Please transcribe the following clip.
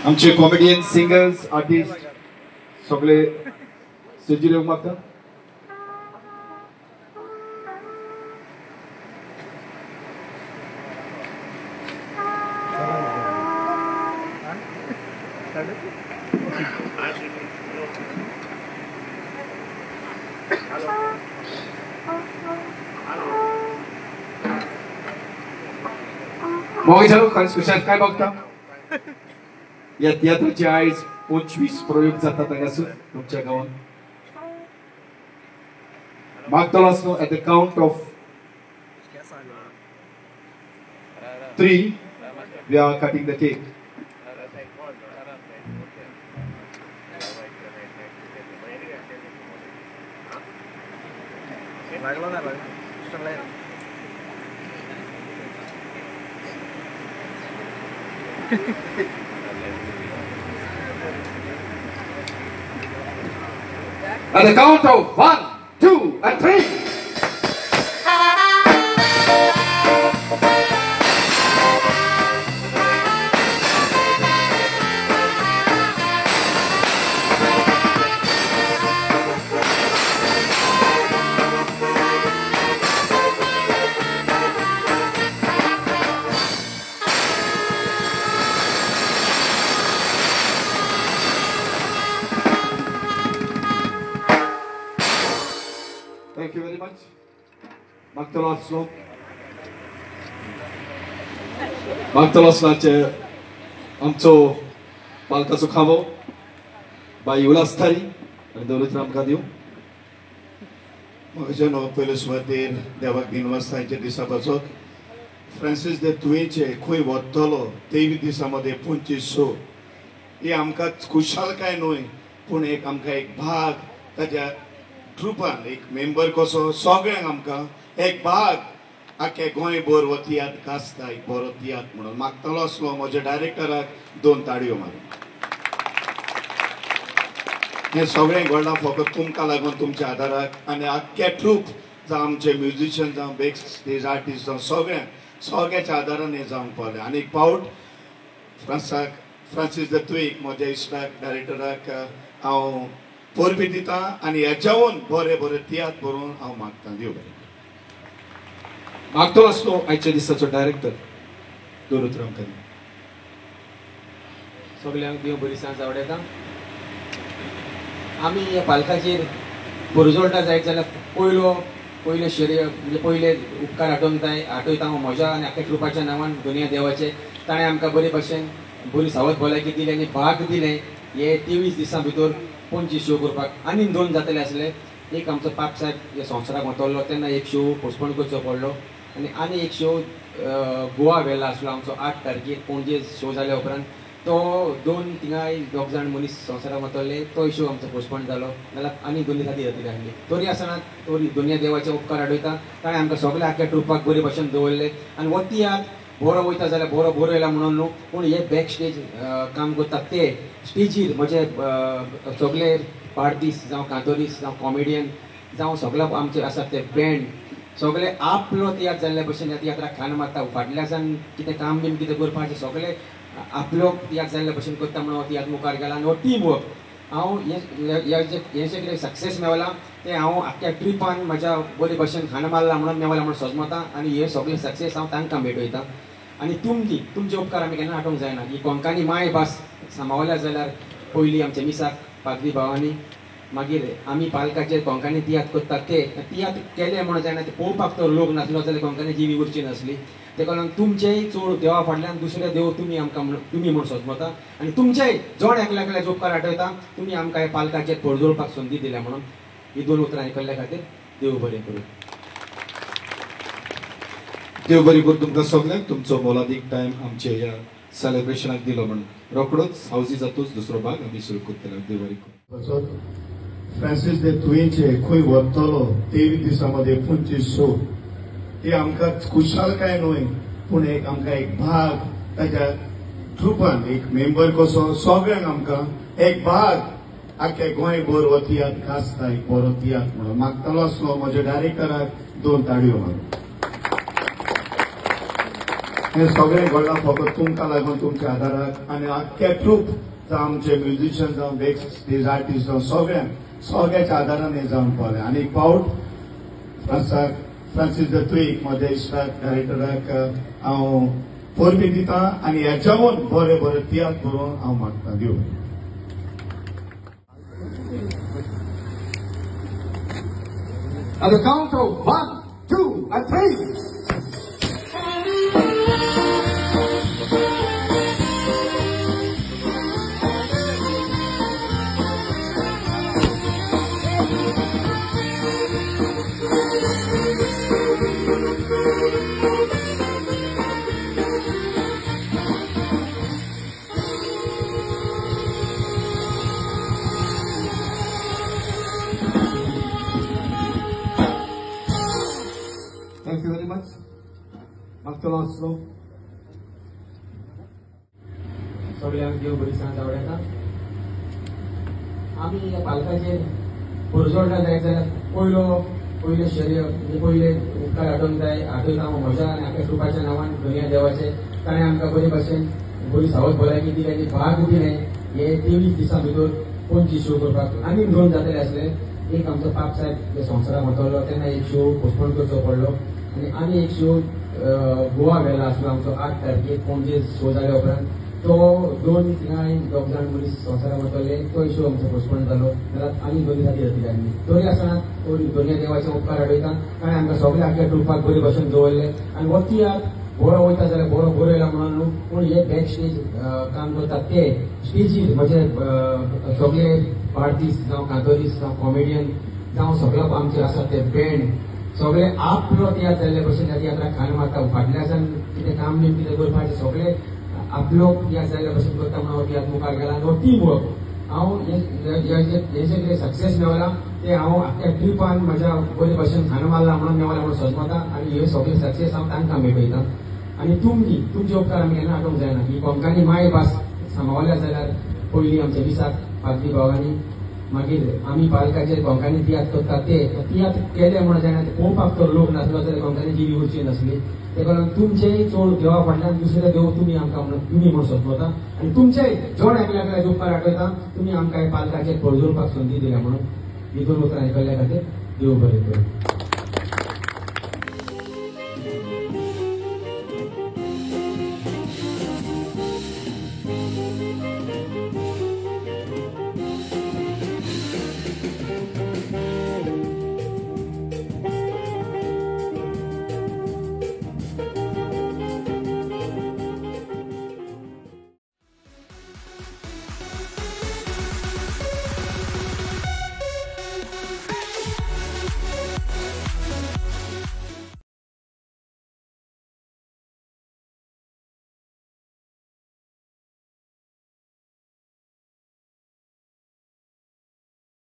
आमचे comedian, singers, artist सगळे स्टेजीर येवंक मागता. मोगी जालो खुशाल काय बघता या तियात्राचे आयज 25 प्रयोग जातात हांगासर तुमच्या गांवांत. मागतलो आसलो at the count of 3 we are cutting the cake. At the count of 1, 2, and 3. Thank you very much. मागतलो आसलो मागतलो आसलाचे आमचो पालकाचो खांबो बाई उल्हास थारी आनी दौलत आमकां दिवं. म्हज्या नांव पयले सुवातेर देवाक दिनवासांच्या दिसा पासत फ्रांसीस दे तुयेचे खंय वतलो 23 दिसां मदें 25 शो ही आमकां खुशालकाय न्हय पूण एक आमकां एक भाग ताज्या ट्रुपान एक मेंबर कसो सगळ्यांक आमकां एक भाग आख्या गोंयभर हो तियात्र गाजता एक बरो तियात्र म्हणून मागतलो आसलो म्हज्या डायरेक्टराक 2 ताळयो मारून. हें सगळें घडलां फकत तुमकां लागून तुमच्या आदाराक आनी आख्या ट्रूप जावं आमचे म्युजिशियन जावं बॅक स्टेज आर्टिस्ट जावं सगळ्यांक सगळ्याच्या आदारान हें जावंक पावलें. आनी एक पावट फ्रांसीस दत्तुईक म्हज्या इश्टाक डायरेक्टराक हांव परबी दिता आनी हेच्याहून बरे बरे तियात्र बरोवन हांव मागता. देव बरें. मागतलो आसलो आयच्या दिसाचो डायरेक्टर दोन उतरां आमकां. सगल्यांक देव बरी सांज आवडयता. आमी ह्या पालकाचेर परजोळटा जायत जाल्यार पयलो पयले शरीर म्हणजे पयले उपकार आठोवंक जाय हांव म्हज्या आनी आख्या ट्रुपाच्या नांवान दुनिया देवाचे. ताणें आमकां बरे भशेन बरी सावत भलायकी दिली आनी भाग दिलें हे 23 दिसां भितर 25 शो करपाक. आनी 2 जातले आसले. एक आमचो पाप साहेब हे संवसाराक वतलो तेन्ना एक शो पोस्टपोन करचो पडलो आनी आनी एक शो गोवा व्हेला आसलो आमचो 8 तारखेर पणजे शो जाल्या उपरांत तो 2 थिंगाय 2 जाण मनीस संवसाराक वतले तोय शो आमचो पोस्टपोन जालो. नाल्यार आनी 2 दिसांनी जातली आसली. तरी आसतना तरी दुनिया देवाचे उपकार आडयता ताणें आमकां सगळ्या आख्या ट्रुपाक बरे भशेन दवरले. आनी हो तियात्र बरो वयता जाल्यार बरो बरयला म्हणून न्हू पूण हे बॅक स्टेज काम करतात ते स्टेजीर म्हजे सगळे पार्टीस जावं कांतोरीस जावं कॉमेडियन जावं सगळे आमचे आसात ते बँड सगळे आपलो तियात्र जाल्ल्या भशेन ह्या तियात्राक खाण मारता. फाटल्यासान कितें काम बीन कितें करपाचें सगळे आपलो तियात्र जाल्ल्या भशेन करता म्हणून हो तियात्र मुखार गेला. आनी हो टीम वर्क हांव हें जें कितें सक्सेस मेवला तें हांव आख्ख्या ट्रिपान म्हज्या बरे भशेन खाण मारला म्हणून मेवला म्हणून सजमता आनी हे सगळे सक्सेस हांव तांकां भेटयता. आनी तुमची तुमचे उपकार आमी केन्ना आठोवंक जायना. ही कोंकणी माय भास सांबाळल्या जाल्यार पयलीं आमच्या मिसाक पाद्री भावांनी मागीर आमी पालकाचेर कोंकणी तियात्र करतात ते तियात्र केले म्हणून जायना ते पळोवपाक तर लोक नासलो जाल्यार कोंकणी जिवी उरची नासली. तेका लागून तुमचेय चड देवा फाटल्यान दुसरे देव तुमी आमकां तुमी म्हूण सजमता आनी तुमचेय जण एकल्या एकल्याचे उपकार आठयता तुमी आमकां ह्या पालकाचेर परजोळपाक संदी दिल्या म्हणून ही 2 उतरां आयकल्ल्या खातीर देव बरें करूं. देव बरी करूं तुमकां सगल्यांक. तुमचो मोलादीक टायम आमचे ह्या सेलेब्रेशनाक दिलो म्हणून रोकडोच हावजी जातूच दुसरो भाग आमी सुरू करतले. देव बरी करूं. फ्रांसीस दे तुयेचे खंय वतलो 23 दिसां मदें 25 शो ही आमकां खुशालकाय न्हय पूण एक आमकां एक भाग ताज्या ट्रुपान एक मेंबर कसो सगळ्यांक आमकां एक भाग आख्या गोंयभर हो तियात्र गाजता एक बरो तियात्र म्हणून मागतलो आसलो म्हज्या डायरेक्टराक 2 ताळयो मारून. हें सगळें घडलां फकत तुमकां लागून, तुमच्या आदाराक आनी आख्खे ट्रूप जावं आमचे म्युजिशियन जावं बेक स्टेज आर्टिस्ट जावं सगळ्यांक सगळ्याच्या आदारान हें जावन पावलें. आनी एक फावट फ्रांसीस the तुईक म्हज्या इश्टाक डायरेक्टराक हांव परबी दिता आनी हेच्यावून बरे बरे तियात्र बरोवन हांव मागता. देव. At the count of 1, 2, and 3. Thank you very much. मागतलो आसलो सगळ्यांक देव बरी सांज आवडटा. आमी ह्या पालकाचेर पुरजोडटा जायत जाल्यार पयले शरीर म्हणजे पयले उपकार आठोवंक जाय. आठयता हांव म्हज्या आनी आख्या ट्रुपाच्या नांवान दुनिया देवाचे. ताणें आमकां बरे भाशेन बरी सावध भलायकी दिली आनी भाग उठिलें हे 23 दिसां भितर पणजी शो करपाक आनी दोन जातले आसले. एक आमचो पाप साहेब संवसाराक वतलो तेन्ना एक शो पोस्टपोन करचो पडलो आनी आनी एक शो गोवा गेला आसलो आमचो 8 तारखेक पणजे शो जाल्या उपरांत तो 2 थिंगा 2 जाण मनीस संवसाराक वतले तोय शो आमचो पोस्टपोन जालो. जाल्यार आनी 2 दिसांनी जातली आमी तरी आसतना दोनया देवाचे उपकार आडयता. ताणें आमकां सगळे आख्या ट्रुपाक बरे भशेन दवरले आनी हो तियात्र बरो वयता जाल्यार बरो बरयला म्हणून न्हू, पूण हे बॅक स्टेज काम करतात ते स्टेजीर म्हणजे सगळे आर्टिस्ट जावं कांतोरीस्ट जावं कॉमेडियन जावं सगळे आमचे आसात ते बँड सगळे आपलो तियात्र जाल्ले भशेन त्या तियात्राक खाण मारता. फाटल्यासान कितें काम बीन कितें करपाचें सगळे आपलो तियात्र जाल्ले भशेन करता म्हणून हो तियात्र मुखार गेला. आनी हो टीम वर्क हांव हे जे कितें सक्सेस मेवला ते हांव आख्या ट्रिपान म्हज्या बरे भशेन खाण मारला म्हणून मेवला म्हणून सजमता आनी हे सगळे सक्सेस हांव तांकां मेळयता. आनी तुमचे उपकार आमी केन्ना आठोवंक जायना. ही कोंकणी माय भास सांबाळल्या जाल्यार पयलीं आमच्या विसाक पाद्री भावांनी मागीर आमी पालकाचेर कोंकणी तियात्र करतात ते तियात्र केले म्हणून जायना, ते पळोवपाक तर लोक नासलो जाल्यार कोंकणी जिवी उरची नासली. तेका लागून तुमचेय चड देवा फाटल्यान दुसरे देव तुमी आमकां म्हणून तुमी म्हणून सोदता आनी तुमचेय जण एकल्याक उपकार आठयता तुमी आमकां पालकाचेर परजोवपाक संदी दिल्या म्हणून ही 2 उतरां आयकल्ल्या खातीर देव बरें करूं.